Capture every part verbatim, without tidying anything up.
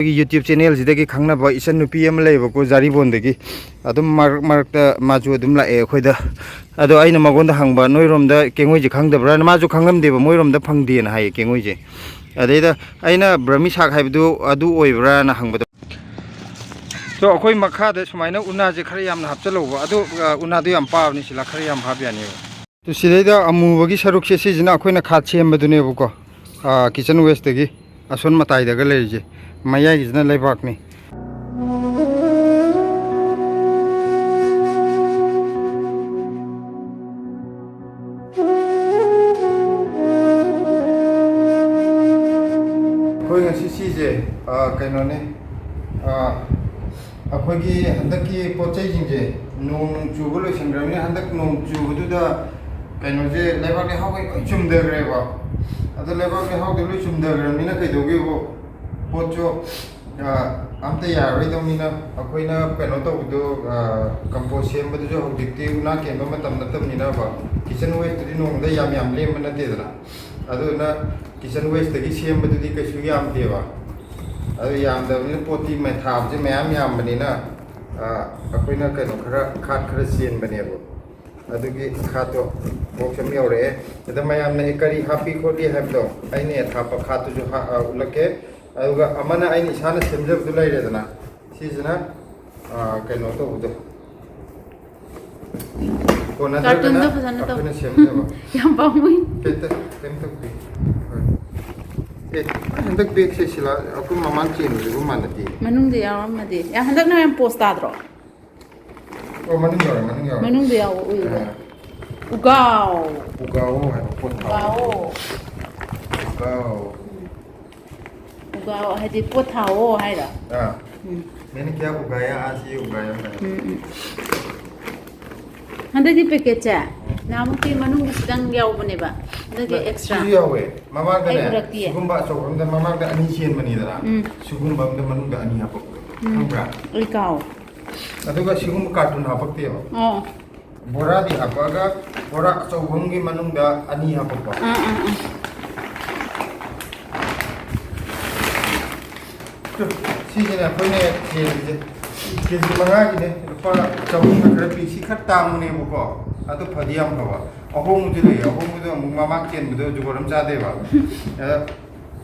ꯑꯩꯒꯤ YouTube channel ꯁꯤꯗꯒꯤ ꯈꯪꯅꯕ ꯏꯆꯟ ꯅꯨꯄꯤ ꯑꯃ ꯂꯩꯌꯦꯕꯀꯣ, ꯖꯥꯔꯤꯕꯣꯟꯗꯒꯤ꯫ ꯑꯗꯨꯝ ꯃꯔꯛ ꯃꯔꯛꯇ ꯃꯥꯁꯨ ꯑꯗꯨꯝ ꯂꯥꯛꯑꯦ ꯑꯩꯈꯣꯏꯗ꯫ ꯑꯗꯣ ꯑꯩꯅ ꯃꯉꯣꯟꯗ ꯍꯪꯕ, "ꯅꯣꯏꯔꯣꯝꯗ ꯀꯦꯡꯉꯣꯏꯁꯦ ꯈꯪꯗꯕ꯭ꯔꯥꯅ?" ꯃꯥꯁꯨ ꯈꯪꯂꯝꯗꯦꯕ, ꯃꯣꯏꯔꯣꯝꯗ ꯐꯪꯗꯦꯅ ꯍꯥꯏꯌꯦ ꯀꯦꯡꯉꯣꯏꯁꯦ꯫ ꯑꯗꯩꯗ ꯑꯩꯅ ꯕ꯭ꯔꯃꯤ ꯁꯥꯛ ꯍꯥꯏꯕꯗꯨ ꯑꯗꯨ ꯑꯣꯏꯕ꯭ꯔꯥꯅ ꯍꯪꯕꯗ, ꯑꯗꯣ ꯑꯩꯈꯣꯏ ꯃꯈꯥꯗ ꯁꯨꯃꯥꯏꯅ ꯎꯅꯥꯁꯦ ꯈꯔ ꯌꯥꯝꯅ ꯍꯥꯞꯆꯜꯂꯧꯕ꯫ ꯑꯗꯣ, ꯑ, ꯎꯅꯥꯗꯣ ꯌꯥꯝ ꯄꯥꯕꯅꯤ, ꯁꯤꯂꯥ ꯈꯔ ꯌꯥꯝ ꯍꯥꯞ ꯌꯥꯅꯦꯕ꯫ ꯑꯗꯨ ꯁꯤꯗꯩꯗ ꯑꯃꯨꯕꯒꯤ ꯁꯔꯨꯛꯁꯦ, ꯁꯤꯁꯤꯅ ꯑꯩꯈꯣꯏꯅ ꯈꯥꯠ ꯁꯦꯝꯕꯗꯨꯅꯦꯕꯀꯣ꯫ ꯑ, kitchen waste ꯇꯒꯤ ꯑꯁꯣꯟ ꯃꯇꯥꯏꯗꯒ ꯂꯩꯔꯤꯁꯦ, ꯃꯌꯥꯏꯒꯤꯁꯤꯅ ꯂꯩꯕꯥꯛꯅꯤ꯫ ꯑꯩꯈꯣꯏ ꯉꯁꯤ ꯁꯤꯁꯦ, ꯑ, ꯀꯩꯅꯣꯅꯦ, ꯑ, ꯑꯩꯈꯣꯏꯒꯤ ꯍꯟꯗꯛꯀꯤ ꯄꯣꯠ ꯆꯩꯁꯤꯡꯁꯦ ꯅꯣꯡ ꯆꯨꯕ ꯂꯣꯏꯁꯤꯟꯈ꯭ꯔꯕꯅꯤꯅ, ꯍꯟꯗꯛ ꯅꯣꯡ ꯆꯨꯕꯗꯨꯗ ꯀꯩꯅꯣꯁꯦ, ꯂꯩꯕꯥꯛ ꯂꯩꯍꯥꯎꯈꯩ ꯂꯣꯏ ꯆꯨꯝꯊꯈ꯭ꯔꯦꯕ꯫ ꯑꯗꯣ ꯂꯩꯕꯥꯛ ꯂꯩꯍꯥꯎꯗꯣ ꯂꯣꯏ ꯆꯨꯝꯊꯈ꯭ꯔꯕꯅꯤꯅ ꯀꯩꯗꯧꯒꯦꯕꯨ, ꯄꯣꯠꯁꯨ, ꯑ, ꯑꯝꯇ ꯌꯥꯔꯔꯣꯏꯗꯧꯅꯤꯅ, ꯑꯩꯈꯣꯏꯅ ꯀꯩꯅꯣ ꯇꯧꯕꯗꯣ, ꯑ, compost ꯁꯦꯝꯕꯗꯨꯁꯨ ꯍꯧꯖꯤꯛꯇꯤ ꯎꯅꯥ ꯀꯦꯟꯕ ꯃꯇꯝ ꯅꯠꯇꯕꯅꯤꯅꯕ, kitchen waste ꯇꯨꯗꯤ ꯅꯣꯡꯃꯗ ꯌꯥꯝ ꯌꯥꯝ ꯂꯦꯝꯕ ꯅꯠꯇꯦꯗꯅ꯫ ꯑꯗꯨꯗꯨꯅ kitchen waste ꯇꯒꯤ ꯁꯦꯝꯕꯗꯨꯗꯤ ꯀꯩꯁꯨ ꯌꯥꯝꯗꯦꯕ꯫ ꯑꯗꯨ ꯌꯥꯝꯗꯕꯅꯤꯅ ꯄꯣꯠꯇꯤ ꯃꯩ ꯊꯥꯕꯁꯦ ꯃꯌꯥꯝ ꯌꯥꯝꯕꯅꯤꯅ, ꯑ, ꯑꯩꯈꯣꯏꯅ ꯀꯩꯅꯣ ꯈꯔ, ꯈꯥꯠ ꯈꯔ ꯆꯦꯟꯕꯅꯦꯕ꯫ ꯑꯗꯨꯒꯤ ꯈꯥꯠꯇꯣ box ꯑꯃ ꯌꯧꯔꯛꯑꯦ꯫ ꯑꯗ ꯃꯌꯥꯝꯅ, "ꯑꯦ, ꯀꯔꯤ ꯍꯥꯞꯄꯤ ꯈꯣꯠꯂꯤ?" ꯍꯥꯏꯕꯗꯣ ꯑꯩꯅ ꯍꯦꯛ ꯍꯥꯞꯄ ꯈꯥꯠꯇꯨꯁꯨ ꯍꯥ-, ꯑ, ꯎꯠꯂꯛꯀꯦ꯫ ꯑꯗꯨꯒ ꯑꯃꯅ ꯑꯩꯅ ꯏꯁꯥꯅ ꯁꯦꯝꯖꯕꯗꯨ ꯂꯩꯔꯦꯗꯅ, ꯁꯤꯁꯤꯅ, ꯑ, ꯀꯩꯅꯣ ꯇꯧꯕꯗꯣ, ꯀꯣꯟꯅꯗ꯭ꯔꯒꯅ ꯀꯥꯔꯇꯨꯟꯗꯣ ꯐꯖꯅ ꯇꯧ꯫ ꯑꯩꯈꯣꯏꯅ ꯁꯦꯝꯖꯕ꯫ ꯌꯥꯝ ꯄꯥꯝꯃꯨꯏ꯫ ꯀꯩꯝꯇ, ꯀꯩꯝ ꯇꯧꯗꯦ꯫ ꯍꯣꯏ꯫ ꯑꯦ, ꯍꯟꯗꯛ bag ꯁꯦ ꯁꯤꯂꯥ ꯑꯩꯈꯣꯏ ꯃꯃꯥꯡ ꯆꯦꯟꯕꯗꯨꯒ ꯃꯥꯟꯅꯗꯦ꯫ ꯃꯅꯨꯡꯗ ꯌꯥꯎꯔꯝꯃꯗꯤ꯫ ꯑꯦ, ꯍꯟꯗꯛꯅ ꯌꯥꯝ post ꯇꯥꯗ꯭ꯔꯣ? ꯑꯣ, ꯃꯅꯨꯡ ꯌꯥꯎꯔꯦ, ꯃꯅꯨꯡ ꯌꯥꯎꯔꯦ꯫ ꯃꯅꯨꯡꯗ ꯌꯥꯎꯕ ꯎꯏꯕ꯫ ꯑꯥ꯫ ꯎꯒꯥꯎ꯫ ꯎꯒꯥꯎ ꯍꯥꯏꯕ ꯄꯣꯠ ꯊꯥꯎ꯫ ꯎꯒꯥꯎ꯫ ꯎꯒꯥꯎ ꯍꯥꯏꯗꯤ ꯄꯣꯠ ꯊꯥꯎꯑꯣ ꯍꯥꯏꯔꯣ? ꯑꯥ꯫ ꯎꯝ꯫ ꯃꯦꯅꯦ ꯀꯌꯥ ꯎꯒꯥꯌꯥ? ꯑꯥꯖ ꯌꯦ ꯎꯒꯥꯌꯥ ꯍꯥꯏ꯫ ꯎꯝ, ꯎꯝ꯫ ꯍꯟꯗꯛꯇꯤ packet ꯁꯦ ꯅꯍꯥꯟꯃꯨꯛꯇꯤ ꯃꯅꯨꯡꯗ ꯈꯤꯇꯪ ꯌꯥꯎꯕꯅꯦꯕ꯫ ꯍꯟꯗꯛꯇꯤ ꯅ-, extra꯫ ꯁꯤꯁꯨ ꯌꯥꯎꯋꯦ꯫ ꯃꯃꯥꯡꯗꯅꯦ, ꯑꯩ ꯎꯔꯛꯇꯤꯌꯦ꯫ ꯁꯤꯒꯨꯝꯕ ꯑꯆꯧꯕ ꯑꯃꯗ ꯃꯃꯥꯡꯗ ꯑꯅꯤ ꯆꯦꯟꯕꯅꯤꯗꯅ꯫ ꯎꯝ꯫ ꯁꯤꯒꯨꯝꯕ ꯑꯃꯗ ꯃꯅꯨꯡꯗ ꯑꯅꯤ ꯍꯥꯄꯛꯄꯗꯣ꯫ ꯎꯝ꯫ ꯈꯪꯕ꯭ꯔꯥ? ꯑꯩ ꯀꯥꯎ꯫ ꯑꯗꯨꯒ ꯁꯤꯒꯨꯝꯕ ꯀꯥꯔꯇꯨꯟ ꯍꯥꯄꯛꯇꯦꯕ꯫ ꯑꯣ꯫ ꯕꯣꯔꯥꯗꯤ ꯍꯥꯄꯛꯑꯒ ꯕꯣꯔꯥ ꯑꯆꯧꯕ ꯑꯃꯒꯤ ꯃꯅꯨꯡꯗ ꯑꯅꯤ ꯍꯥꯄꯛꯄ꯫ ꯑꯥ, ꯑꯥ, ꯑꯥ꯫ ꯁꯤꯁꯤꯅ ꯑꯩꯈꯣꯏꯅ ꯆꯦꯜꯂꯤꯁꯦ ꯀꯦ ꯖꯤ ꯃꯉꯥꯒꯤꯅꯦ, ꯂꯨꯄꯥ ꯆꯍꯨꯝꯒ ꯈꯔ ꯄꯤ꯫ ꯁꯤ ꯈꯔ ꯇꯥꯡꯕꯅꯦꯕꯀꯣ, ꯑꯗꯨ ꯐꯗꯤ ꯌꯥꯝ ꯐꯕ꯫ ꯑꯍꯣꯡꯕꯁꯨ ꯂꯩꯌꯦ, ꯑꯍꯣꯡꯕꯗꯣ ꯑꯃꯨꯛ ꯃꯃꯥꯡ ꯆꯦꯟꯕꯗꯣ ꯖꯨꯒꯣꯠ ꯑꯃ ꯆꯥꯗꯦꯕ꯫ ꯑꯗ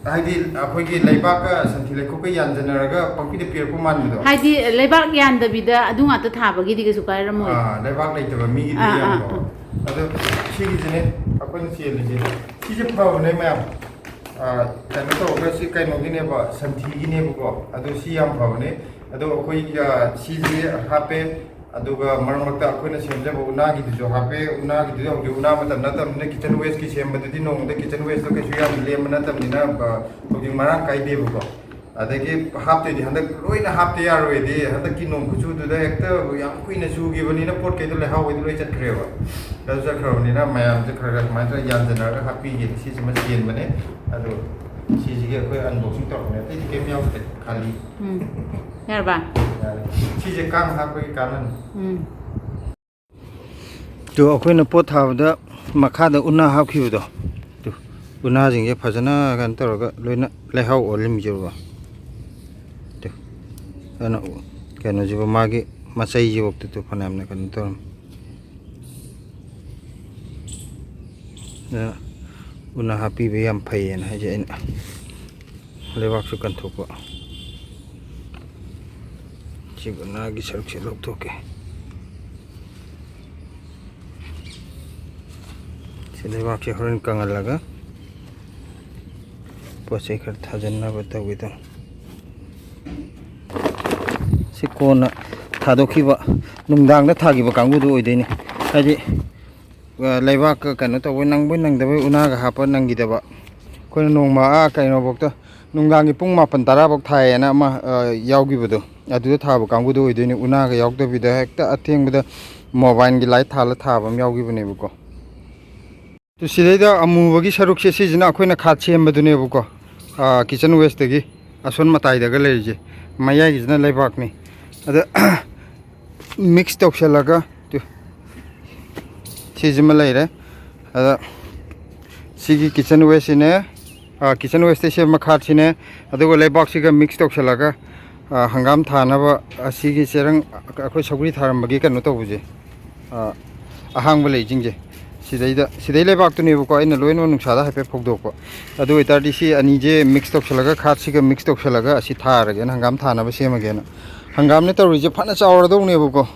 ꯍꯥꯏꯗꯤ ꯑꯩꯈꯣꯏꯒꯤ ꯂꯩꯕꯥꯛꯀ ꯁꯟꯊꯤ ꯂꯩꯈꯣꯛꯀ ꯌꯥꯟꯖꯟꯅꯔꯒ ꯄꯪꯄꯤꯗ ꯄꯤꯔꯛꯄ ꯃꯥꯟꯕꯗꯣ꯫ ꯍꯥꯏꯗꯤ ꯂꯩꯕꯥꯛ ꯌꯥꯟꯗꯕꯤꯗ ꯑꯗꯨ ꯉꯥꯛꯇ ꯊꯥꯕꯒꯤꯗꯤ ꯀꯩꯁꯨ ꯀꯥꯏꯔꯝꯃꯣꯏ꯫ ꯑꯥ, ꯂꯩꯕꯥꯛ ꯂꯩꯇꯕ ꯃꯤꯒꯤꯗꯤ ꯑꯥ, ꯌꯥꯝ ꯑꯥ, ꯐꯕ꯫ ꯑꯥ꯫ ꯑꯗꯣ ꯁꯤꯒꯤꯁꯤꯅꯦ ꯑꯩꯈꯣꯏꯅ ꯆꯦꯜꯂꯤꯁꯦ꯫ ꯁꯤꯁꯦ ꯐꯕꯅꯦ ꯃꯌꯥꯝ꯫ ꯑꯥ, ꯀꯩꯅꯣ ꯇꯧꯔꯒ ꯁꯤ ꯀꯩꯅꯣꯒꯤꯅꯦꯕ, ꯁꯟꯊꯤꯒꯤꯅꯦꯕꯀꯣ꯫ ꯑꯗꯣ ꯁꯤ ꯌꯥꯝ ꯐꯕꯅꯦ꯫ ꯑꯗꯣ ꯑꯩꯈꯣꯏ, ꯑꯥ, ꯁꯤꯁꯦ ꯍꯥꯞꯄꯦ꯫ ꯑꯗꯨꯒ ꯃꯔꯛ ꯃꯔꯛꯇ ꯑꯩꯈꯣꯏꯅ ꯁꯦꯝꯖꯕ ꯎꯅꯥꯒꯤꯗꯨꯁꯨ ꯍꯥꯞꯄꯦ꯫ ꯎꯅꯥꯒꯤꯗꯨꯗꯤ ꯍꯧꯖꯤꯛ ꯎꯅꯥ ꯃꯇꯝ ꯅꯠꯇꯕꯅꯤꯅ, ꯀꯤꯠꯆꯟ ꯋꯦꯁꯀꯤ ꯁꯦꯝꯕꯗꯨꯗꯤ ꯅꯣꯡꯃꯗ ꯀꯤꯠꯆꯟ ꯋꯦꯁꯇꯣ ꯀꯩꯁꯨ ꯌꯥꯝ ꯂꯦꯝꯕ ꯅꯠꯇꯕꯅꯤꯅ, ꯑ, ꯍꯧꯖꯤꯛ ꯃꯔꯥꯡ ꯀꯥꯏꯗꯦꯕꯀꯣ꯫ ꯑꯗꯒꯤ ꯍꯥꯞꯇꯣꯏꯗꯤ ꯍꯟꯗꯛ ꯂꯣꯏꯅ ꯍꯥꯞꯇ ꯌꯥꯔꯣꯏꯗꯤ, ꯍꯟꯗꯛꯀꯤ ꯅꯣꯡ ꯈꯨꯆꯨꯗꯨꯗ ꯍꯦꯛꯇ ꯌꯥꯝ ꯀꯨꯏꯅ ꯆꯨꯈꯤꯕꯅꯤꯅ ꯄꯣꯠꯈꯩꯗꯣ, ꯂꯩꯍꯥꯎꯈꯩꯗꯣ ꯂꯣꯏ ꯆꯠꯈ꯭ꯔꯦꯕ꯫ ꯑꯗꯨ ꯆꯠꯈ꯭ꯔꯕꯅꯤꯅ ꯃꯌꯥꯝꯁꯦ ꯈꯔ ꯈꯔ ꯁꯨꯃꯥꯏꯅ ꯇꯧꯔ ꯌꯥꯟꯁꯤꯟꯅꯔꯒ ꯍꯥꯞꯄꯤꯒꯦ꯫ ꯁꯤꯁꯤꯃ ꯆꯦꯟꯕꯅꯦ꯫ ꯑꯗꯣ ꯁꯤꯁꯤꯒꯤ ꯑꯩꯈꯣꯏ unboxing ꯇꯧꯔꯛꯄꯅꯦ, ꯑꯇꯩꯗꯤ ꯀꯩꯝ ꯌꯥꯎꯗ꯭ꯔꯦ, ꯈꯥꯂꯤ꯫ ꯎꯝ꯫ ꯌꯥꯔꯕ? ꯌꯥꯔꯦ꯫ ꯁꯤꯁꯦ ꯀꯥꯡ ꯍꯥꯠꯄꯒꯤ ꯀꯥꯟꯅꯅꯤ꯫ ꯎꯝ꯫ ꯑꯗꯣ ꯑꯩꯈꯣꯏꯅ ꯄꯣꯠ ꯊꯥꯕꯗ ꯃꯈꯥꯗ ꯎꯅꯥ ꯍꯥꯞꯈꯤꯕꯗꯣ, ꯑꯗꯨ ꯎꯅꯥꯁꯤꯡꯁꯦ ꯐꯖꯅ ꯀꯩꯅꯣ ꯇꯧꯔꯒ ꯂꯣꯏꯅ ꯂꯩꯍꯥꯎ ꯑꯣꯜꯂꯝꯃꯤꯁꯦ ꯎꯔꯕ? ꯑꯗꯨ ꯑꯗꯨꯅ ꯀꯩꯅꯣꯁꯤꯕꯨ, ꯃꯥꯒꯤ ꯃꯆꯩꯁꯤꯐꯥꯎꯗ ꯑꯗꯨ ꯐꯅꯌꯥꯝꯅ ꯀꯩꯅꯣ ꯇꯧꯔꯝꯃꯤ꯫ ꯑꯗꯨꯅ ꯎꯅꯥ ꯍꯥꯞꯄꯤꯕ ꯌꯥꯝ ꯐꯩꯌꯦꯅ ꯍꯥꯏꯁꯦ ꯑꯩꯅ꯫ ꯂꯩꯕꯥꯛꯁꯨ ꯀꯟꯊꯣꯛꯄ꯫ ꯁꯤ ꯎꯅꯥꯒꯤ ꯁꯔꯨꯛꯁꯦ ꯂꯧꯊꯣꯛꯀꯦ꯫ ꯁꯤ ꯂꯩꯕꯥꯛꯁꯦ ꯍꯣꯔꯦꯟ ꯀꯪꯍꯜꯂꯒ ꯄꯣꯠ ꯆꯩ ꯈꯔ ꯊꯥꯖꯤꯟꯅꯕ ꯇꯧꯒꯦ ꯇꯧꯅꯤ꯫ ꯁꯤ ꯀꯣꯟꯅ ꯊꯥꯗꯣꯛꯈꯤꯕ, ꯅꯨꯡꯗꯥꯡꯗ ꯊꯥꯈꯤꯕ ꯀꯥꯡꯕꯨꯗꯨ ꯑꯣꯏꯗꯣꯏꯅꯤ꯫ ꯍꯥꯏꯗꯤ, ꯑ, ꯂꯩꯕꯥꯛꯀ ꯀꯩꯅꯣ ꯇꯧꯕꯩ ꯅꯪꯕꯣꯏ ꯅꯪꯗꯕꯣꯏ ꯎꯅꯥꯒ ꯍꯥꯞꯄ ꯅꯪꯈꯤꯗꯕ꯫ ꯑꯩꯈꯣꯏꯅ ꯅꯣꯡꯃ, ꯑꯥ, ꯀꯩꯅꯣꯐꯧꯗ, ꯅꯨꯡꯗꯥꯡꯒꯤ ꯄꯨꯡ ꯃꯥꯄꯟ ꯇꯔꯥꯐꯧ ꯊꯥꯏꯌꯦꯅ ꯑꯃ, ꯑ, ꯌꯥꯎꯈꯤꯕꯗꯣ, ꯑꯗꯨꯗ ꯊꯥꯕ ꯀꯥꯡꯕꯨꯗꯣ ꯑꯣꯏꯗꯣꯏꯅꯤ꯫ ꯎꯅꯥꯒ ꯌꯥꯎꯗꯕꯤꯗ ꯍꯦꯛꯇ ꯑꯊꯦꯡꯕꯗ ꯃꯣꯕꯥꯏꯜꯒꯤ ꯂꯥꯏꯠ ꯊꯥꯜꯂ ꯊꯥꯕ ꯑꯃ ꯌꯥꯎꯈꯤꯕꯅꯦꯕꯀꯣ꯫ ꯑꯗꯨ ꯁꯤꯗꯩꯗ ꯑꯃꯨꯕꯒꯤ ꯁꯔꯨꯛꯁꯦ, ꯁꯤꯁꯤꯅ ꯑꯩꯈꯣꯏꯅ ꯈꯥꯠ ꯁꯦꯝꯕꯗꯨꯅꯦꯕꯀꯣ, ꯑꯥ, ꯀꯤꯠꯆꯟ ꯋꯦꯁꯇꯒꯤ ꯑꯁꯣꯝ ꯃꯇꯥꯏꯗꯒ ꯂꯩꯔꯤꯁꯦ, ꯃꯌꯥꯏꯒꯤꯁꯤꯅ ꯂꯩꯕꯥꯛꯅꯤ꯫ ꯑꯗ ꯃꯤꯛꯁ ꯇꯧꯁꯜꯂꯒ ꯇꯨ, ꯁꯤꯁꯤꯃ ꯂꯩꯔꯦ꯫ ꯑꯗ ꯁꯤꯒꯤ ꯀꯤꯠꯆꯟ ꯋꯦꯁꯁꯤꯅꯦ, ꯀꯤꯠꯆꯟ ꯋꯦꯁꯇ ꯁꯦꯝꯕ ꯈꯥꯠꯁꯤꯅꯦ꯫ ꯑꯗꯨꯒ ꯂꯩꯕꯥꯛꯁꯤꯒ ꯃꯤꯛꯁ ꯇꯧꯁꯜꯂꯒ, ꯑ, ꯍꯪꯒꯥꯝ ꯊꯥꯅꯕ ꯑꯁꯤꯒꯤ ꯆꯦꯔꯪ, ꯑꯩꯈꯣꯏ ꯁꯧꯒ꯭ꯔꯤ ꯊꯥꯔꯝꯕꯒꯤ ꯀꯩꯅꯣ ꯇꯧꯕꯁꯦ, ꯑ, ꯑꯍꯥꯡꯕ ꯂꯩꯁꯤꯡꯁꯦ, ꯁꯤꯗꯩꯗ, ꯁꯤꯗꯩ ꯂꯩꯕꯥꯛꯇꯨꯅꯦꯕꯀꯣ, ꯑꯩꯅ ꯂꯣꯏꯅꯃꯛ ꯅꯨꯡꯁꯥꯗ ꯍꯥꯏꯐꯦꯠ ꯐꯧꯗꯣꯛꯄ꯫ ꯑꯗꯨ ꯑꯣꯏꯇꯥꯔꯗꯤ ꯁꯤ ꯑꯅꯤꯁꯦ ꯃꯤꯛꯁ ꯇꯧꯁꯜꯂꯒ, ꯈꯥꯠꯁꯤꯒ ꯃꯤꯛꯁ ꯇꯧꯁꯜꯂꯒ ꯑꯁꯤ ꯊꯥꯔꯒꯦꯅ, ꯍꯪꯒꯥꯝ ꯊꯥꯅꯕ ꯁꯦꯝꯃꯒꯦꯅ꯫ ꯍꯪꯒꯥꯝꯅꯦ ꯇꯧꯔꯤꯁꯦ, ꯐꯅ ꯆꯥꯎꯔꯗꯧꯅꯦꯕꯀꯣ꯫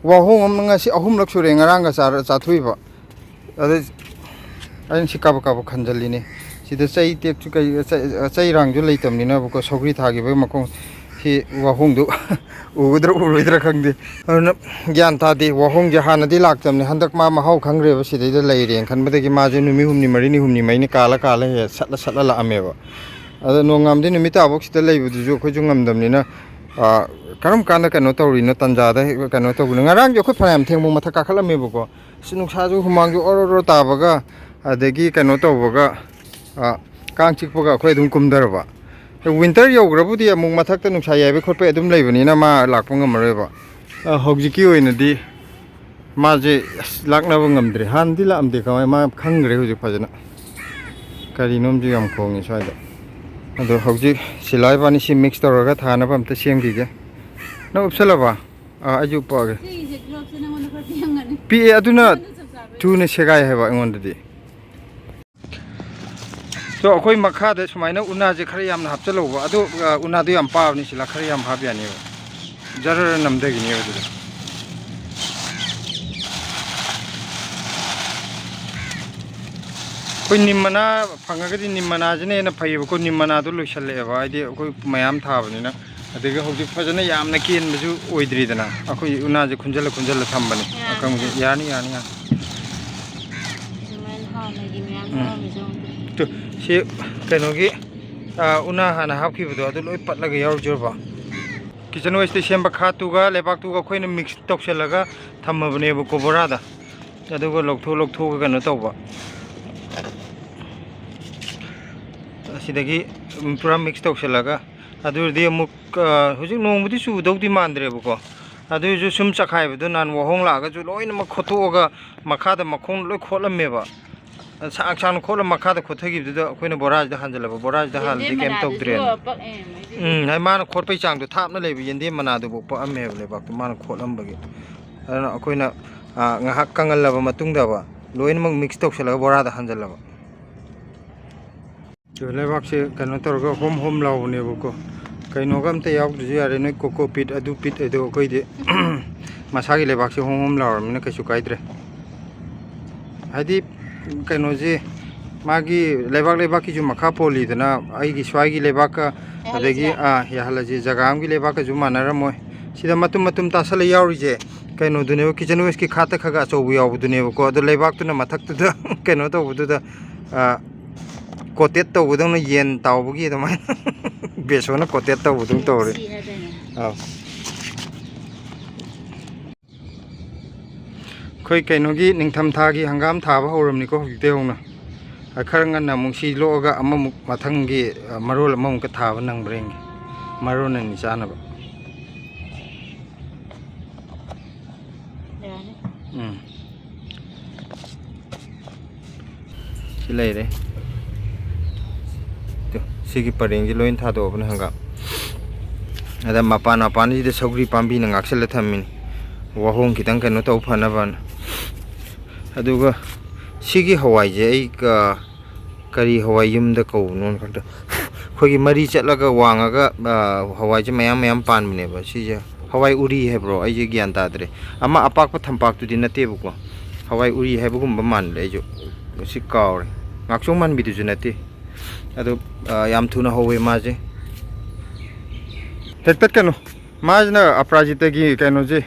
ꯋꯥꯍꯣꯡ ꯑꯃ ꯉꯁꯤ ꯑꯍꯨꯝꯂꯛ ꯁꯨꯔꯦ, ꯉꯔꯥꯡꯒ ꯆꯥꯔ-, ꯆꯥꯊꯣꯛꯏꯕ꯫ ꯑꯗꯩ ꯑꯩꯅ ꯁꯤ ꯀꯥꯕꯛ ꯀꯥꯕꯛ ꯈꯟꯖꯜꯂꯤꯅꯦ꯫ ꯁꯤꯗ ꯆꯩ ꯇꯦꯛꯁꯨ ꯀꯩ, ꯆꯩ, ꯆꯩ ꯔꯥꯡꯁꯨ ꯂꯩꯇꯕꯅꯤꯅꯕꯀꯣ, ꯁꯧꯒ꯭ꯔꯤ ꯊꯥꯈꯤꯕꯒꯤ ꯃꯈꯣꯡ ꯁꯤ ꯋꯥꯍꯣꯡꯗꯨ ꯎꯒꯗ꯭ꯔꯥ ꯎꯔꯣꯏꯗ꯭ꯔꯥ ꯈꯪꯗꯦ꯫ ꯑꯗꯨꯅ ꯒ꯭ꯌꯥꯟ ꯇꯥꯗꯦ꯫ ꯋꯥꯍꯣꯡꯁꯦ ꯍꯥꯟꯅꯗꯤ ꯂꯥꯛꯇꯕꯅꯦ, ꯍꯟꯗꯛ ꯃꯥ ꯃꯍꯥꯎ ꯈꯪꯈ꯭ꯔꯦꯕ ꯁꯤꯗꯩꯗ ꯂꯩꯔꯦꯅ ꯈꯟꯕꯗꯒꯤ꯫ ꯃꯥꯁꯦ ꯅꯨꯃꯤꯠ ꯍꯨꯝꯅꯤ ꯃꯔꯤꯅꯤ, ꯍꯨꯝꯅꯤ ꯃꯔꯤꯅꯤ ꯀꯥꯜꯂ ꯀꯥꯜꯂ ꯍꯦꯛ ꯁꯠꯂ ꯁꯠꯂ ꯂꯥꯛꯑꯝꯃꯦꯕ꯫ ꯑꯗꯣ ꯅꯣꯡꯉꯥꯟꯕꯗꯩ ꯅꯨꯃꯤꯠ ꯇꯥꯐꯧ ꯁꯤꯗ ꯂꯩꯕꯗꯨꯁꯨ ꯑꯩꯈꯣꯏꯁꯨ ꯉꯝꯗꯕꯅꯤꯅ, ꯑꯥ, ꯀꯔꯝ ꯀꯥꯟꯗ ꯀꯩꯅꯣ ꯇꯧꯔꯤꯅꯣ, ꯇꯟꯖꯥꯗ ꯍꯦꯛ ꯀꯩꯅꯣ ꯇꯧꯕꯅꯣ꯫ ꯉꯔꯥꯡꯁꯨ ꯑꯩꯈꯣꯏ ꯐꯅꯌꯥꯝ ꯊꯦꯡꯕ ꯃꯊꯛ ꯀꯥꯈꯠꯂꯝꯃꯦꯕꯀꯣ꯫ ꯑꯁ, ꯅꯨꯡꯁꯥꯁꯨ ꯍꯨꯃꯥꯡꯁꯨ ꯑꯣꯔꯣ ꯑꯣꯔꯣ ꯇꯥꯕꯒ, ꯑꯗꯒꯤ ꯀꯩꯅꯣ ꯇꯧꯕꯒ, ꯑ, ꯀꯥꯡ ꯆꯤꯛꯄꯒ ꯑꯩꯈꯣꯏ ꯑꯗꯨꯝ ꯀꯨꯝꯊꯔꯕ꯫ ꯋꯤꯟꯇꯔ ꯌꯧꯈ꯭ꯔꯕꯨꯗꯤ ꯑꯃꯨꯛ ꯃꯊꯛꯇ ꯅꯨꯡꯁꯥ ꯌꯥꯏꯕ ꯈꯣꯠꯄ ꯑꯗꯨꯝ ꯂꯩꯕꯅꯤꯅ ꯃꯥ ꯂꯥꯛꯄ ꯉꯝꯃꯔꯣꯏꯕ꯫ ꯑ, ꯍꯧꯖꯤꯛꯀꯤ ꯑꯣꯏꯅꯗꯤ ꯃꯥꯁꯦ, ꯑꯁ, ꯂꯥꯛꯅꯕ ꯉꯝꯗ꯭ꯔꯦ꯫ ꯍꯥꯟꯅꯗꯤ ꯂꯥꯛꯑꯝꯗꯦ, ꯀꯃꯥꯏ, ꯃꯥ ꯈꯪꯈ꯭ꯔꯦ ꯍꯧꯖꯤꯛ ꯐꯖꯅ꯫ ꯀꯔꯤꯅꯣꯝꯁꯨ ꯌꯥꯝ ꯈꯣꯡꯉꯤ ꯁ꯭ꯋꯥꯏꯗ꯫ ꯑꯗꯣ ꯍꯧꯖꯤꯛ ꯁꯤꯂꯥ ꯏꯕꯥꯅꯤ ꯁꯤ ꯃꯤꯛꯁ ꯇꯧꯔꯒ ꯊꯥꯅꯕ ꯑꯝꯇ ꯁꯦꯝꯈꯤꯒꯦ꯫ ꯅꯪ ꯎꯞꯁꯜꯂꯕ? ꯑꯥ, ꯑꯩꯁꯨ ꯎꯞꯄꯛꯑꯒꯦ꯫ ꯁꯤꯒꯤꯁꯦ ꯒ꯭ꯂꯣꯞꯁꯦ ꯅꯪꯉꯣꯟꯗ ꯈꯔ ꯄꯤꯔꯝꯒꯅꯤ꯫ ꯄꯤꯛꯑꯦ, ꯑꯗꯨꯅ ꯊꯨꯅ ꯁꯦꯒꯥꯏ ꯍꯥꯏꯕ ꯑꯩꯉꯣꯟꯗꯗꯤ꯫ ꯁꯣ, ꯑꯩꯈꯣꯏ ꯃꯈꯥꯗ ꯁꯨꯃꯥꯏꯅ ꯎꯅꯥꯁꯦ ꯈꯔ ꯌꯥꯝꯅ ꯍꯥꯞꯆꯜꯍꯧꯕ꯫ ꯑꯗꯣ, ꯑ, ꯎꯅꯥꯗꯣ ꯌꯥꯝ ꯄꯥꯕꯅꯤ, ꯁꯤꯂꯥ ꯈꯔ ꯌꯥꯝ ꯍꯥꯞ ꯌꯥꯅꯦꯕ꯫ ꯖꯔ ꯅꯝꯊꯈꯤꯅꯦꯕ ꯑꯗꯨꯗ꯫ ꯑꯩꯈꯣꯏ ꯅꯤꯝ ꯃꯅꯥ ꯐꯪꯉꯒꯗꯤ ꯅꯤꯝ ꯃꯅꯥꯁꯤꯅ ꯍꯦꯟꯅ ꯐꯩꯌꯦꯕꯀꯣ꯫ ꯅꯤꯝ ꯃꯅꯥꯗꯣ ꯂꯣꯏꯁꯜꯂꯛꯑꯦꯕ, ꯍꯥꯏꯗꯤ ꯑꯩꯈꯣꯏ ꯃꯌꯥꯝ ꯊꯥꯕꯅꯤꯅ꯫ ꯑꯗꯒꯤ ꯍꯧꯖꯤꯛ ꯐꯖꯅ ꯌꯥꯝꯅ ꯀꯦꯟꯕꯁꯨ ꯑꯣꯏꯗ꯭ꯔꯤꯗꯅ, ꯑꯩꯈꯣꯏ ꯎꯅꯥꯁꯦ ꯈꯨꯟꯖꯜꯂ ꯈꯨꯟꯖꯜꯂ ꯊꯝꯕꯅꯤ꯫ ꯌꯥꯅꯤ, ꯑꯀꯪꯕꯁꯦ꯫ ꯌꯥꯅꯤ꯫ ꯌꯥꯅꯤ, ꯌꯥꯅꯤ, ꯌꯥꯅꯤ꯫ ꯑꯗꯨꯃꯥꯏꯅ ꯍꯥꯟꯅꯒꯤ ꯃꯌꯥꯝ ꯎꯝ꯫ ꯌꯥꯎꯔꯝꯃꯤꯁꯦ ꯌꯦꯡꯉꯨ꯫ ꯇꯨ, ꯁꯤ ꯀꯩꯅꯣꯒꯤ, ꯑ, ꯎꯅꯥ ꯍꯥꯟꯅ ꯍꯥꯞꯈꯤꯕꯗꯣ ꯑꯗꯨ ꯂꯣꯏ ꯄꯠꯂꯒ ꯌꯥꯎꯔꯖꯔꯕ? ꯀꯤꯠꯆꯟ ꯋꯦꯁꯇ ꯁꯦꯝꯕ ꯈꯥꯠꯇꯨꯒ ꯂꯩꯕꯥꯛꯇꯨꯒ ꯑꯩꯈꯣꯏꯅ ꯃꯤꯛꯁ ꯇꯧꯁꯜꯂꯒ ꯊꯝꯃꯕꯅꯦꯕꯀꯣ ꯕꯣꯔꯥꯗ꯫ ꯑꯗꯨꯒ ꯂꯧꯊꯣꯛ, ꯂꯧꯊꯣꯛꯑꯒ ꯀꯩꯅꯣ ꯇꯧꯕ꯫ ꯑꯁꯤꯗꯒꯤ ꯄꯨꯔꯥ ꯃꯤꯛꯁ ꯇꯧꯁꯜꯂꯒ꯫ ꯑꯗꯨ ꯑꯣꯏꯔꯗꯤ ꯑꯃꯨꯛ, ꯑ, ꯍꯧꯖꯤꯛ ꯅꯣꯡꯕꯨꯗꯤ ꯆꯨꯗꯧꯗꯤ ꯃꯥꯟꯗ꯭ꯔꯦꯕꯀꯣ꯫ ꯑꯗꯨ ꯑꯣꯏꯔꯁꯨ ꯁꯨꯝ ꯆꯈꯥꯏꯕꯗꯣ ꯅꯍꯥꯟ ꯋꯥꯍꯣꯡ ꯂꯥꯛꯑꯒꯁꯨ ꯂꯣꯏꯅꯃꯛ ꯈꯣꯠꯇꯣꯛꯑꯒ ꯃꯈꯥꯗ ꯃꯈꯣꯡ ꯂꯣꯏ ꯈꯣꯠꯂꯝꯃꯦꯕ꯫ ꯁꯥꯡ ꯁꯥꯡꯅ ꯈꯣꯠꯂ ꯃꯈꯥꯗ ꯈꯣꯠꯊꯈꯤꯕꯗꯨꯗ ꯑꯩꯈꯣꯏꯅ ꯕꯣꯔꯥꯁꯤꯗ ꯍꯥꯟꯖꯜꯂꯕ, ꯕꯣꯔꯥꯁꯤꯗ ꯍꯥꯜꯂꯗꯤ ꯀꯩꯝ ꯇꯧꯗ꯭ꯔꯦꯅ꯫ ꯎꯝ, ꯍꯥꯏ ꯃꯥꯅ ꯈꯣꯠꯄꯩ ꯆꯥꯡꯗꯣ ꯊꯥꯞꯅ ꯂꯩꯕ ꯌꯦꯟꯗꯦꯝ ꯃꯅꯥꯗꯨꯐꯥꯎ ꯄꯛꯑꯝꯃꯦꯕ ꯂꯩꯕꯥꯛꯇꯣ ꯃꯥꯅ ꯈꯣꯠꯂꯝꯕꯒꯤ꯫ ꯑꯗꯨꯅ ꯑꯩꯈꯣꯏꯅ, ꯑ, ꯉꯥꯏꯍꯥꯛ ꯀꯪꯍꯜꯂꯕ ꯃꯇꯨꯡꯗꯕ ꯂꯣꯏꯅꯃꯛ ꯃꯤꯛꯁ ꯇꯧꯁꯜꯂꯒ ꯕꯣꯔꯥꯗ ꯍꯥꯟꯖꯜꯂꯕ꯫ ꯂꯩꯕꯥꯛꯁꯦ ꯀꯩꯅꯣ ꯇꯧꯔꯒ ꯍꯣꯝ ꯍꯣꯝ ꯂꯥꯎꯕꯅꯦꯕꯀꯣ꯫ ꯀꯩꯅꯣꯒ ꯑꯝꯇ ꯌꯥꯎꯗ꯭ꯔꯁꯨ ꯌꯥꯔꯦ, ꯅꯣꯏ ꯀꯣꯀꯣ ꯄꯤꯠ ꯑꯗꯨ ꯄꯤꯠ ꯑꯗꯣ ꯑꯩꯈꯣꯏꯗꯤ ꯃꯁꯥꯒꯤ ꯂꯩꯕꯥꯛꯁꯦ ꯍꯣꯝ ꯍꯣꯝ ꯂꯥꯎꯔꯕꯅꯤꯅ ꯀꯩꯁꯨ ꯀꯥꯏꯗ꯭ꯔꯦ꯫ ꯍꯥꯏꯗꯤ ꯀꯩꯅꯣꯁꯦ ꯃꯥꯒꯤ ꯂꯩꯕꯥꯛ ꯂꯩꯕꯥꯛꯀꯤꯁꯨ ꯃꯈꯥ ꯄꯣꯜꯂꯤꯗꯅ, ꯑꯩꯒꯤ ꯁ꯭ꯋꯥꯏꯒꯤ ꯂꯩꯕꯥꯛꯀ ꯑꯗꯒꯤ, ꯌꯥꯍꯜꯂꯁꯤꯔꯥ? ꯑꯥ, ꯌꯥꯍꯜꯂꯁꯤ, ꯖꯒꯥ ꯑꯃꯒꯤ ꯂꯩꯕꯥꯛꯀꯁꯨ ꯃꯥꯟꯅꯔꯝꯃꯣꯏ꯫ ꯁꯤꯗ ꯃꯇꯨꯝ ꯃꯇꯨꯝ ꯇꯥꯁꯜꯂ ꯌꯥꯎꯔꯤꯁꯦ ꯀꯩꯅꯣꯗꯨꯅꯦꯕ, ꯀꯤꯆꯟ ꯋꯦꯁꯀꯤ ꯈꯥꯠꯇ ꯈꯔ ꯑꯆꯧꯕ ꯌꯥꯎꯕꯗꯨꯅꯦꯕꯀꯣ꯫ ꯑꯗꯣ ꯂꯩꯕꯥꯛꯇꯨꯅ ꯃꯊꯛꯇꯨꯗ ꯀꯩꯅꯣ ꯇꯧꯕꯗꯨꯗ, ꯑꯥ, ꯀꯣꯇꯦꯠ ꯇꯧꯕꯗꯧꯅ ꯌꯦꯟ ꯇꯥꯎꯕꯒꯤ ꯑꯗꯨꯃꯥꯏꯅ ꯕꯦꯁꯣꯟꯅ ꯀꯣꯇꯦꯠ ꯇꯧꯕꯗꯧꯅ ꯇꯧꯔꯦ꯫ ꯁꯤ ꯍꯥꯏꯗꯣꯏꯅꯦ꯫ ꯑꯥꯎ꯫ ꯑꯩꯈꯣꯏ ꯀꯩꯅꯣꯒꯤ ꯅꯤꯡꯊꯝꯊꯥꯒꯤ ꯍꯪꯒꯥꯝ ꯊꯥꯕ ꯍꯧꯔꯕꯅꯤꯀꯣ ꯍꯧꯖꯤꯛꯇꯩ ꯍꯧꯅ꯫ ꯑ, ꯈꯔ ꯉꯟꯅ ꯑꯃꯨꯛ ꯁꯤ ꯂꯣꯛꯑꯒ ꯑꯃꯃꯨꯛ ꯃꯊꯪꯒꯤ, ꯑ, ꯃꯔꯣꯜ ꯑꯃꯃꯨꯛꯀ ꯊꯥꯕ ꯅꯪꯕ꯭ꯔꯥ ꯌꯦꯡꯒꯦ꯫ ꯃꯔꯣꯜ ꯑꯅꯤ ꯆꯥꯅꯕ꯫ ꯌꯥꯅꯤ꯫ ꯎꯝ꯫ ꯁꯤ ꯂꯩꯔꯦ꯫ ꯇꯨ, ꯁꯤꯒꯤ ꯄꯔꯦꯡꯁꯦ ꯂꯣꯏ ꯊꯥꯗꯣꯛꯑꯕꯅꯦ ꯍꯪꯒꯥꯝ꯫ ꯑꯗ ꯃꯄꯥꯟ ꯃꯄꯥꯟꯁꯤꯗ ꯁꯧꯒ꯭ꯔꯤ ꯄꯥꯝꯕꯤꯅ ꯉꯥꯛꯁꯜꯂ ꯊꯝꯃꯤꯅꯤ꯫ ꯋꯥꯍꯣꯡ ꯈꯤꯇꯪ ꯀꯩꯅꯣ ꯇꯧ ꯐꯅꯕꯅ꯫ ꯑꯗꯨꯒ ꯁꯤꯒꯤ ꯍꯋꯥꯏꯁꯦ ꯑꯩ ꯀ-, ꯀꯔꯤ ꯍꯋꯥꯏ ꯌꯨꯝꯗ ꯀꯧꯕꯅꯣ ꯈꯪꯗꯦ꯫ ꯑꯩꯈꯣꯏꯒꯤ ꯃꯔꯤ ꯆꯠꯂꯒ ꯋꯥꯡꯉꯒ, ꯑ, ꯍꯋꯥꯏꯁꯦ ꯃꯌꯥꯝ ꯃꯌꯥꯝ ꯄꯥꯟꯕꯅꯦꯕ꯫ ꯁꯤꯁꯦ ꯍꯋꯥꯏ ꯎꯔꯤ ꯍꯥꯏꯕ꯭ꯔꯣ? ꯑꯩꯁꯦ ꯒ꯭ꯌꯥꯟ ꯇꯥꯗ꯭ꯔꯦ꯫ ꯑꯃ ꯑꯄꯥꯛꯄ ꯊꯝꯄꯥꯛꯇꯨꯗꯤ ꯅꯠꯇꯦꯕꯀꯣ꯫ ꯍꯋꯥꯏ ꯎꯔꯤ ꯍꯥꯏꯕꯒꯨꯝꯕ ꯃꯥꯜꯂꯦ, ꯑꯩꯁꯨ ꯁꯤ ꯀꯥꯎꯔꯦ꯫ ꯉꯥꯛꯁꯣꯡ ꯃꯥꯟꯕꯤꯗꯨꯁꯨ ꯅꯠꯇꯦ꯫ ꯑꯗꯣ, ꯑ, ꯌꯥꯝ ꯊꯨꯅ ꯍꯧꯋꯦ ꯃꯥꯁꯦ꯫ ꯍꯦꯛꯇꯠꯀꯅꯨ꯫ ꯃꯥꯁꯤꯅ ꯑꯄꯔꯥꯖꯤꯇꯒꯤ ꯀꯩꯅꯣꯁꯦ,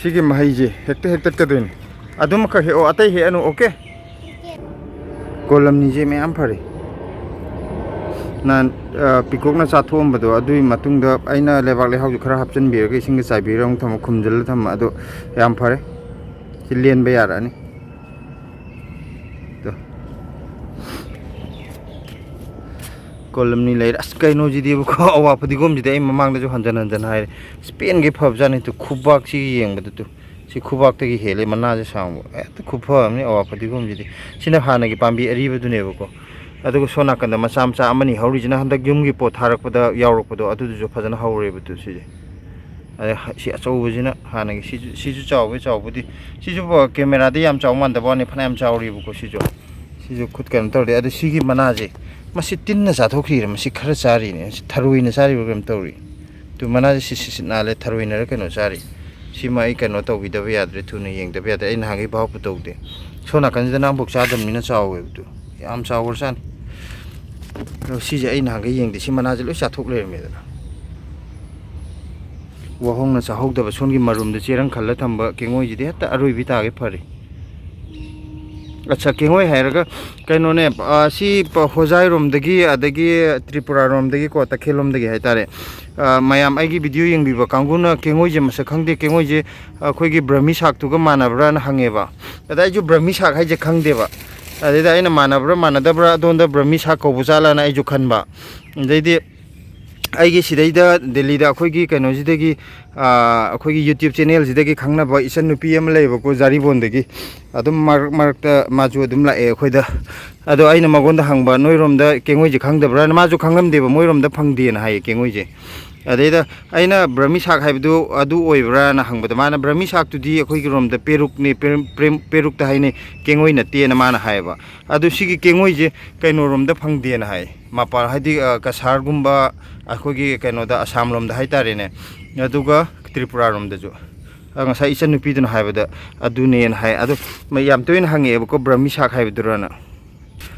ꯁꯤꯒꯤ ꯃꯍꯩꯁꯦ ꯍꯦꯛꯇ ꯍꯦꯛꯇꯠꯀꯗꯣꯏꯅꯤ꯫ ꯑꯗꯨꯃꯈꯛ ꯍꯦꯛꯑꯣ, ꯑꯇꯩ ꯍꯦꯛꯑꯅꯨ, ꯑꯣꯀꯦ? ꯀꯣꯂꯝꯅꯤꯁꯦ ꯃꯌꯥꯝ ꯐꯔꯦ꯫ ꯅꯍꯥꯟ, ꯑ, ꯄꯤꯀꯣꯛꯅ ꯆꯥꯊꯣꯛꯑꯝꯕꯗꯣ, ꯑꯗꯨꯒꯤ ꯃꯇꯨꯡꯗ ꯑꯩꯅ ꯂꯩꯕꯥꯛ ꯂꯩꯍꯥꯎꯁꯨ ꯈꯔ ꯍꯥꯞꯆꯤꯟꯕꯤꯔꯒ ꯏꯁꯤꯡꯒ ꯆꯥꯏꯕꯤꯔꯒ ꯑꯃꯨꯛ ꯊꯝꯃ, ꯈꯨꯝꯖꯤꯜꯂ ꯊꯝꯃ, ꯑꯗꯣ ꯌꯥꯝ ꯐꯔꯦ꯫ ꯁꯤ ꯂꯦꯟꯕ ꯌꯥꯔꯛꯑꯅꯤ꯫ ꯇꯣ꯫ ꯀꯣꯂꯝꯅꯤ ꯂꯩꯔꯦ꯫ ꯑꯁ, ꯀꯩꯅꯣꯁꯤꯗꯤꯕꯀꯣ, ꯑꯋꯥ ꯐꯗꯤꯒꯣꯝꯁꯤꯗꯤ ꯑꯩ ꯃꯃꯥꯡꯗꯁꯨ ꯍꯟꯖꯟ ꯍꯟꯖꯟ ꯍꯥꯏꯔꯦ꯫ ꯏꯁꯄꯦꯟꯒꯤ ꯐꯕꯖꯥꯠꯅꯤ꯫ ꯇꯨ, ꯈꯨꯕꯥꯛꯁꯤꯒ ꯌꯦꯡꯕꯗ ꯇꯨ꯫ ꯁꯤ ꯈꯨꯕꯥꯛꯇꯒꯤ ꯍꯦꯜꯂꯦ ꯃꯅꯥꯁꯦ ꯁꯥꯡꯕ, ꯍꯦꯛꯇ ꯈꯨꯐ ꯑꯃꯅꯤ ꯑꯋꯥ ꯐꯗꯤꯒꯣꯝꯁꯤꯗꯤ꯫ ꯁꯤꯅ ꯍꯥꯟꯅꯒꯤ ꯄꯥꯝꯕꯤ ꯑꯔꯤꯕꯗꯨꯅꯦꯕꯀꯣ꯫ ꯑꯗꯨꯒ ꯁꯣꯝ ꯅꯥꯀꯟꯗ ꯃꯆꯥ ꯃꯆꯥ ꯑꯃꯅꯤ ꯍꯧꯔꯤꯁꯤꯅ ꯍꯟꯗꯛ ꯌꯨꯝꯒꯤ ꯄꯣꯠ ꯊꯥꯔꯛꯄꯗ ꯌꯥꯎꯔꯛꯄꯗꯣ, ꯑꯗꯨꯗꯨꯁꯨ ꯐꯖꯅ ꯍꯧꯔꯦꯕ ꯇꯨ ꯁꯤꯁꯦ꯫ ꯑꯗꯩ ꯁꯤ ꯑꯆꯧꯕꯁꯤꯅ ꯍꯥꯟꯅꯒꯤ ꯁꯤꯁꯨ, ꯁꯤꯁꯨ ꯆꯥꯎꯕꯩ ꯆꯥꯎꯕꯗꯤ, ꯁꯤꯁꯨ ꯀꯦꯃꯦꯔꯥꯗ ꯌꯥꯝ ꯆꯥꯎ ꯃꯥꯟꯗꯕ ꯋꯥꯅꯤ, ꯐꯅꯌꯥꯝ ꯆꯥꯎꯔꯤꯕꯀꯣ ꯁꯤꯁꯨ꯫ ꯁꯤꯁꯨ ꯈꯨꯠ ꯀꯩꯅꯣ ꯇꯧꯔꯦ꯫ ꯑꯗꯨ ꯁꯤꯒꯤ ꯃꯅꯥꯁꯦ, ꯃꯁꯤ ꯇꯤꯟꯅ ꯆꯥꯊꯣꯛꯈꯤꯔ, ꯃꯁꯤ ꯈꯔ ꯆꯥꯔꯤꯅꯦ, ꯃꯁꯤ ꯊꯔꯣꯏꯅ ꯆꯥꯔꯤꯕ꯭ꯔꯥ ꯀꯩꯅꯣ ꯇꯧꯔꯤ꯫ ꯇꯨ ꯃꯅꯥꯁꯦ ꯁꯤꯠ ꯁꯤꯠ ꯁꯤꯠ ꯅꯥꯜꯂꯦ, ꯊꯔꯣꯏꯅꯔ ꯀꯩꯅꯣ ꯆꯥꯔꯤ꯫ ꯁꯤꯃ ꯑꯩ ꯀꯩꯅꯣ ꯇꯧꯕꯤꯗꯕ ꯌꯥꯗ꯭ꯔꯦ, ꯊꯨꯅ ꯌꯦꯡꯗꯕ ꯌꯥꯗ꯭ꯔꯦ꯫ ꯑꯩ ꯅꯍꯥꯟꯈꯩ ꯚꯥꯞꯄꯨ ꯇꯧꯗꯦ꯫ ꯁꯣꯝ ꯅꯥꯀꯟꯁꯤꯗ ꯅꯍꯥꯟꯐꯥꯎ ꯆꯥꯗꯕꯅꯤꯅ ꯆꯥꯎꯋꯦꯕ ꯇꯨ꯫ ꯌꯥꯝ ꯆꯥꯎꯈ꯭ꯔꯖꯥꯠꯅꯤ꯫ ꯑꯗꯣ ꯁꯤꯁꯦ ꯑꯩ ꯅꯍꯥꯟꯈꯩ ꯌꯦꯡꯗꯦ, ꯁꯤ ꯃꯅꯥꯁꯦ ꯂꯣꯏ ꯆꯥꯊꯣꯛ ꯂꯩꯔꯝꯃꯦꯗꯅ꯫ ꯋꯥꯍꯣꯡꯅ ꯆꯥꯍꯧꯗꯕ ꯁꯣꯝꯒꯤ ꯃꯔꯨꯝꯗ ꯆꯦꯔꯪ ꯈꯜꯂ ꯊꯝꯕ ꯀꯦꯡꯉꯣꯏꯁꯤꯗꯤ ꯍꯦꯛꯇ ꯑꯔꯣꯏꯕꯤ ꯇꯥꯒꯦ ꯐꯔꯦ꯫ ꯑꯠꯆꯥ, ꯀꯦꯡꯉꯣꯏ ꯍꯥꯏꯔꯒ ꯀꯩꯅꯣꯅꯦ, ꯑ, ꯁꯤ ꯄ-, ꯍꯣꯖꯥꯏꯔꯣꯝꯗꯒꯤ, ꯑꯗꯒꯤ ꯇ꯭ꯔꯤꯄꯨꯔꯥꯔꯣꯝꯗꯒꯤꯀꯣ, ꯇꯈꯦꯜꯂꯣꯝꯗꯒꯤ ꯍꯥꯏꯇꯥꯔꯦ꯫ ꯑ, ꯃꯌꯥꯝ ꯑꯩꯒꯤ ꯚꯤꯗꯤꯑꯣ ꯌꯦꯡꯕꯤꯕ ꯀꯥꯡꯕꯨꯅ ꯀꯦꯡꯉꯣꯏꯁꯦ ꯃꯁꯛ ꯈꯪꯗꯦ, ꯀꯦꯡꯉꯣꯏꯁꯦ ꯑꯩꯈꯣꯏꯒꯤ ꯕ꯭ꯔꯍꯃꯤ ꯁꯥꯛꯇꯨꯒ ꯃꯥꯟꯅꯕ꯭ꯔꯥꯅ ꯍꯪꯉꯦꯕ꯫ ꯑꯗ ꯑꯩꯁꯨ ꯕ꯭ꯔꯍꯃꯤ ꯁꯥꯛ ꯍꯥꯏꯁꯦ ꯈꯪꯗꯦꯕ꯫ ꯑꯗꯩꯗ ꯑꯩꯅ ꯃꯥꯟꯅꯕ꯭ꯔꯥ ꯃꯥꯟꯅꯗꯕ꯭ꯔꯥ, ꯑꯗꯣꯝꯗ ꯕ꯭ꯔꯍꯃꯤ ꯁꯥꯛ ꯀꯧꯕ ꯖꯥꯠꯂꯥꯅ ꯑꯩꯁꯨ ꯈꯟꯕ꯫ ꯑꯗꯩꯗꯤ ꯑꯩꯒꯤ ꯁꯤꯗꯩꯗ ꯗꯦꯜꯂꯤꯗ ꯑꯩꯈꯣꯏꯒꯤ ꯀꯩꯅꯣꯁꯤꯗꯒꯤ, ꯑꯥ, ꯑꯩꯈꯣꯏꯒꯤ YouTube ꯆꯦꯅꯦꯜꯁꯤꯗꯒꯤ ꯈꯪꯅꯕ ꯏꯆꯟ ꯅꯨꯄꯤ ꯑꯃ ꯂꯩꯌꯦꯕꯀꯣ, ꯖꯥꯔꯤꯕꯣꯟꯗꯒꯤ꯫ ꯑꯗꯨꯝ ꯃꯔꯛ ꯃꯔꯛꯇ ꯃꯥꯁꯨ ꯑꯗꯨꯝ ꯂꯥꯛꯑꯦ ꯑꯩꯈꯣꯏꯗ꯫ ꯑꯗꯣ ꯑꯩꯅ ꯃꯉꯣꯟꯗ ꯍꯪꯕ, "ꯅꯣꯏꯔꯣꯝꯗ ꯀꯦꯡꯉꯣꯏꯁꯦ ꯈꯪꯗꯕ꯭ꯔꯥꯅ?" ꯃꯥꯁꯨ ꯈꯪꯉꯝꯗꯦꯕ, ꯃꯣꯏꯔꯣꯝꯗ ꯐꯪꯗꯦꯅ ꯍꯥꯏꯌꯦ ꯀꯦꯡꯉꯣꯏꯁꯦ꯫ ꯑꯗꯩꯗ ꯑꯩꯅ ꯕ꯭ꯔꯍꯃꯤ ꯁꯥꯛ ꯍꯥꯏꯕꯗꯨ ꯑꯗꯨ ꯑꯣꯏꯕ꯭ꯔꯥꯅ ꯍꯪꯕꯗ, ꯃꯥꯅ ꯕ꯭ꯔꯍꯃꯤ ꯁꯥꯛꯇꯨꯗꯤ ꯑꯩꯈꯣꯏꯒꯤ ꯔꯣꯝꯗ ꯄꯦꯔꯨꯛꯅꯦ, ꯄꯦꯔꯨꯝ-, ꯄꯦꯔꯨꯝ-, ꯄꯦꯔꯨꯛꯇ ꯍꯥꯏꯅꯩ, ꯀꯦꯡꯉꯣꯏ ꯅꯠꯇꯦꯅ ꯃꯥꯅ ꯍꯥꯏꯌꯦꯕ꯫ ꯑꯗꯨ ꯁꯤꯒꯤ ꯀꯦꯡꯉꯣꯏꯁꯦ ꯀꯩꯅꯣꯔꯣꯝꯗ ꯐꯪꯗꯦꯅ ꯍꯥꯏ, ꯃꯄꯥꯟ, ꯍꯥꯏꯗꯤ, ꯑ, ꯀꯁꯥꯔꯒꯨꯝꯕ, ꯑꯩꯈꯣꯏꯒꯤ ꯀꯩꯅꯣꯗ, ꯑꯁꯥꯝ ꯂꯣꯝꯗ ꯍꯥꯏꯇꯥꯔꯦꯅꯦ, ꯑꯗꯨꯒ ꯇ꯭ꯔꯤꯄꯨꯔꯥꯔꯣꯝꯗꯁꯨ꯫ ꯑ, ꯉꯁꯥꯏ ꯏꯆꯟꯅꯨꯄꯤꯗꯨꯅ ꯍꯥꯏꯕꯗ ꯑꯗꯨꯅꯦꯅ ꯍꯥꯏ꯫ ꯑꯗꯣ ꯃ-, ꯌꯥꯝ ꯇꯣꯏꯅ ꯍꯪꯉꯛꯑꯦꯕꯀꯣ, ꯕ꯭ꯔꯍꯃꯤ ꯁꯥꯛ ꯍꯥꯏꯕꯗꯨꯔꯅ꯫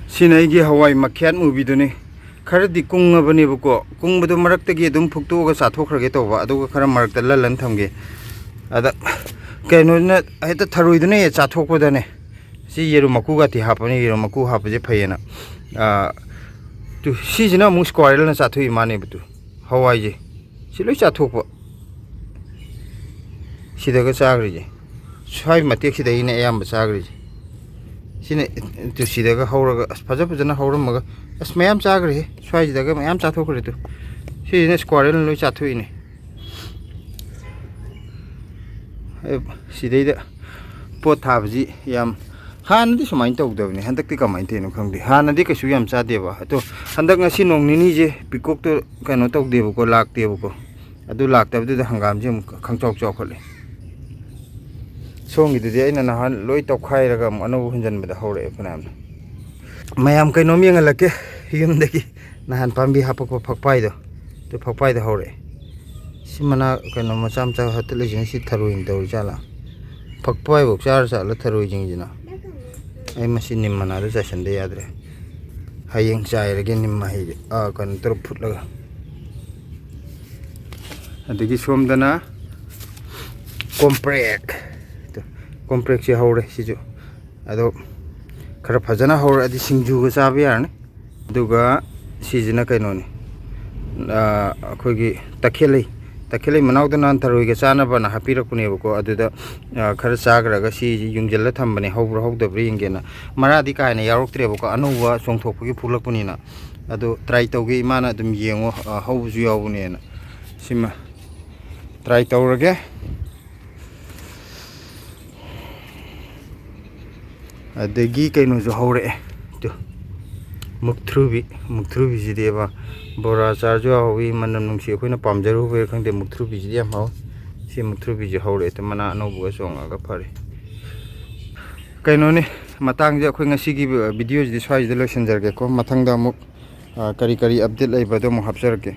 ꯁꯤꯅ ꯑꯩꯒꯤ ꯍꯋꯥꯏ ꯃꯈ꯭ꯌꯥꯠ ꯃꯨꯕꯤꯗꯨꯅꯤ꯫ ꯈꯔꯗꯤ ꯀꯨꯡꯉꯕꯅꯦꯕꯀꯣ, ꯀꯨꯡꯕꯗꯣ ꯃꯔꯛꯇꯒꯤ ꯑꯗꯨꯝ ꯐꯨꯛꯇꯣꯛꯑꯒ ꯆꯥꯊꯣꯛꯈ꯭ꯔꯒꯦ ꯇꯧꯕ, ꯑꯗꯨꯒ ꯈꯔ ꯃꯔꯛꯇ ꯂꯜꯂꯟ ꯊꯝꯒꯦ꯫ ꯑꯗ ꯀꯩꯅꯣꯅ ꯍꯦꯛꯇ ꯊꯔꯣꯏꯗꯨꯅ ꯍꯦꯛ ꯆꯥꯊꯣꯛꯄꯗꯅꯦ꯫ ꯁꯤ ꯌꯦꯔꯨꯝ ꯃꯀꯨꯒꯇꯤ ꯍꯥꯞꯄꯅꯤ, ꯌꯦꯔꯨꯝ ꯃꯀꯨ ꯍꯥꯞꯄꯁꯦ ꯐꯩꯌꯦꯅ꯫ ꯑꯥ, ꯇꯨ, ꯁꯤꯁꯤꯅ ꯑꯃꯨꯛ squirrelꯅ ꯆꯥꯊꯣꯛꯏ ꯃꯥꯅꯦꯕ ꯇꯨ, ꯍꯋꯥꯏꯁꯦ꯫ ꯁꯤ ꯂꯣꯏ ꯆꯥꯊꯣꯛꯄ꯫ ꯁꯤꯗꯒ ꯆꯥꯈ꯭ꯔꯤꯁꯦ꯫ ꯁ꯭ꯋꯥꯏ ꯃꯇꯦꯛꯁꯤꯗꯒꯤꯅꯦ ꯑꯌꯥꯝꯕ ꯆꯥꯈ꯭ꯔꯤꯁꯦ꯫ ꯁꯤꯅ ꯇꯨ ꯁꯤꯗꯒ ꯍꯧꯔꯒ, ꯑꯁ, ꯐꯖ ꯐꯖꯅ ꯍꯧꯔꯝꯃꯒ, ꯑꯁ, ꯃꯌꯥꯝ ꯆꯥꯈ꯭ꯔꯦꯍꯦ꯫ ꯁ꯭ꯋꯥꯏꯁꯤꯗꯒ ꯃꯌꯥꯝ ꯆꯥꯊꯣꯛꯈ꯭ꯔꯦ ꯇꯨ꯫ ꯁꯤꯁꯤꯅ squirrelꯅ ꯂꯣꯏ ꯆꯥꯊꯣꯛꯏꯅꯦ꯫ ꯑꯦ, ꯁꯤꯗꯩꯗ ꯄꯣꯠ ꯊꯥꯕꯁꯤ ꯌꯥꯝ, ꯍꯥꯟꯅꯗꯤ ꯁꯨꯃꯥꯏꯅ ꯇꯧꯗꯕꯅꯤ, ꯍꯟꯗꯛꯇꯤ ꯀꯃꯥꯏꯅ ꯇꯧꯔꯤꯅꯣ ꯈꯪꯗꯦ꯫ ꯍꯥꯟꯅꯗꯤ ꯀꯩꯁꯨ ꯌꯥꯝ ꯆꯥꯗꯦꯕ, ꯑꯗꯣ ꯍꯟꯗꯛ ꯉꯁꯤ ꯅꯣꯡ ꯅꯤꯅꯤꯁꯦ ꯄꯤꯀꯣꯛꯇꯣ ꯀꯩꯅꯣ ꯇꯧꯗꯦꯕꯀꯣ, ꯂꯥꯛꯇꯦꯕꯀꯣ꯫ ꯑꯗꯨ ꯂꯥꯛꯇꯕꯗꯨꯗ ꯍꯪꯒꯥꯝꯁꯦ ꯑꯃꯨꯛ ꯈꯪꯆꯥꯎ ꯆꯥꯎꯈꯠꯂꯦ꯫ ꯁꯣꯝꯒꯤꯗꯨꯗꯤ ꯑꯩꯅ ꯅꯍꯥꯟ ꯂꯣꯏ ꯇꯧꯈꯥꯏꯔꯒ ꯑꯃꯨꯛ ꯑꯅꯧꯕ ꯍꯨꯟꯖꯟꯕꯗ ꯍꯧꯔꯛꯑꯦ ꯐꯅꯌꯥꯝꯅ꯫ ꯃꯌꯥꯝ ꯀꯩꯅꯣꯝ ꯌꯦꯡꯍꯜꯂꯛꯀꯦ, ꯌꯨꯝꯗꯒꯤ ꯅꯍꯥꯟ ꯄꯥꯝꯕꯤ ꯍꯥꯄꯛꯄ ꯐꯛꯄꯥꯏꯗꯣ, ꯑꯗꯨ ꯐꯛꯄꯥꯏꯗꯣ ꯍꯧꯔꯛꯑꯦ꯫ ꯁꯤ ꯃꯅꯥ ꯀꯩꯅꯣ ꯃꯆꯥ ꯃꯆꯥ ꯍꯥꯠꯇꯠꯂꯤꯁꯤꯅ ꯁꯤ ꯊꯔꯣꯏꯅ ꯇꯧꯔꯤ ꯖꯥꯠꯂꯥ? ꯐꯛꯄꯥꯏꯐꯧ ꯆꯥꯔ ꯆꯥꯠꯂ ꯊꯔꯣꯏꯁꯤꯡꯁꯤꯅ? ꯑꯩ ꯃꯁꯤ ꯅꯤꯝ ꯃꯅꯥꯗ ꯆꯥꯏꯁꯟꯗ ꯌꯥꯗ꯭ꯔꯦ꯫ ꯍꯌꯦꯡ ꯆꯥꯏꯔꯒꯦ ꯅꯤꯝ ꯃꯍꯤꯗꯤ, ꯑꯥ, ꯀꯩꯅꯣ ꯇꯧꯔ ꯐꯨꯠꯂꯒ꯫ ꯑꯗꯒꯤ ꯁꯣꯝꯗꯅ ꯀꯣꯝꯄ꯭ꯔꯦꯛ꯫ ꯀꯣꯝꯄ꯭ꯔꯦꯛꯁꯤ ꯍꯧꯔꯦ ꯁꯤꯁꯨ꯫ ꯑꯗꯣ ꯈꯔ ꯐꯖꯅ ꯍꯧꯔꯛꯑꯗꯤ ꯁꯤꯡꯖꯨꯒ ꯆꯥꯕ ꯌꯥꯔꯅꯤ꯫ ꯑꯗꯨꯒ ꯁꯤꯁꯤꯅ ꯀꯩꯅꯣꯅꯤ, ꯑꯥ, ꯑꯩꯈꯣꯏꯒꯤ ꯇꯈꯦꯜꯂꯩ꯫ ꯇꯈꯦꯜꯂꯩ ꯃꯅꯥꯎꯗ ꯅꯍꯥꯟ ꯊꯔꯣꯏꯒ ꯆꯥꯅꯕꯅ ꯍꯥꯞꯄꯤꯔꯛꯄꯅꯦꯕꯀꯣ꯫ ꯑꯗꯨꯗ, ꯑꯥ, ꯈꯔ ꯆꯥꯈ꯭ꯔꯒ ꯁꯤꯁꯤ ꯌꯨꯡꯁꯤꯜꯂ ꯊꯝꯕꯅꯦ, ꯍꯧꯕ꯭ꯔꯥ ꯍꯧꯗꯕ꯭ꯔꯥ ꯌꯦꯡꯒꯦꯅ꯫ ꯃꯔꯥꯗꯤ ꯀꯥ ꯍꯦꯟꯅ ꯌꯥꯎꯔꯛꯇ꯭ꯔꯦꯕꯀꯣ, ꯑꯅꯧꯕ ꯆꯣꯡꯊꯣꯛꯄꯒꯤ ꯐꯨꯂꯛꯄꯅꯤꯅ꯫ ꯑꯗꯣ ꯇ꯭ꯔꯥꯏ ꯇꯧꯒꯦ, ꯏꯃꯥꯅ ꯑꯗꯨꯝ ꯌꯦꯡꯉꯣ, ꯑꯥ, ꯍꯧꯕꯁꯨ ꯌꯥꯎꯕꯅꯦꯅ꯫ ꯁꯤꯃ ꯇ꯭ꯔꯥꯏ ꯇꯧꯔꯒꯦ꯫ ꯑꯗꯒꯤ ꯀꯩꯅꯣꯁꯨ ꯍꯧꯔꯛꯑꯦ꯫ ꯇꯨ, ꯃꯨꯛꯊ꯭ꯔꯨꯕꯤ꯫ ꯃꯨꯛꯊ꯭ꯔꯨꯕꯤꯁꯤꯗꯤꯕ ꯕꯣꯔꯥ ꯆꯥꯔꯁꯨ ꯍꯥꯎꯋꯤ, ꯃꯅꯝ ꯅꯨꯡꯁꯤ꯫ ꯑꯩꯈꯣꯏꯅ ꯄꯥꯝꯖꯔꯨꯕꯩꯔꯥ ꯈꯪꯗꯦ, ꯃꯨꯛꯊ꯭ꯔꯨꯕꯤꯁꯤꯗꯤ ꯌꯥꯝ ꯍꯥꯎꯋꯤ꯫ ꯁꯤ ꯃꯨꯛꯊ꯭ꯔꯨꯕꯤꯁꯦ ꯍꯧꯔꯛꯑꯦ꯫ ꯇꯨ, ꯃꯅꯥ ꯑꯅꯧꯕꯒ ꯆꯣꯡꯉꯒ ꯐꯔꯦ꯫ ꯀꯩꯅꯣꯅꯤ, ꯃꯇꯥꯡꯁꯦ ꯑꯩꯈꯣꯏ ꯉꯁꯤꯒꯤ ꯚꯤꯗꯤꯑꯣꯁꯤꯗꯤ ꯁ꯭ꯋꯥꯏꯁꯤꯗ ꯂꯣꯏꯁꯤꯟꯖꯔꯒꯦꯀꯣ꯫ ꯃꯊꯪꯗ ꯑꯃꯨꯛ, ꯑ, ꯀꯔꯤ ꯀꯔꯤ ꯑꯞꯗꯦꯠ ꯂꯩꯕꯗꯣ ꯑꯃꯨꯛ ꯍꯥꯞꯆꯔꯛꯀꯦ꯫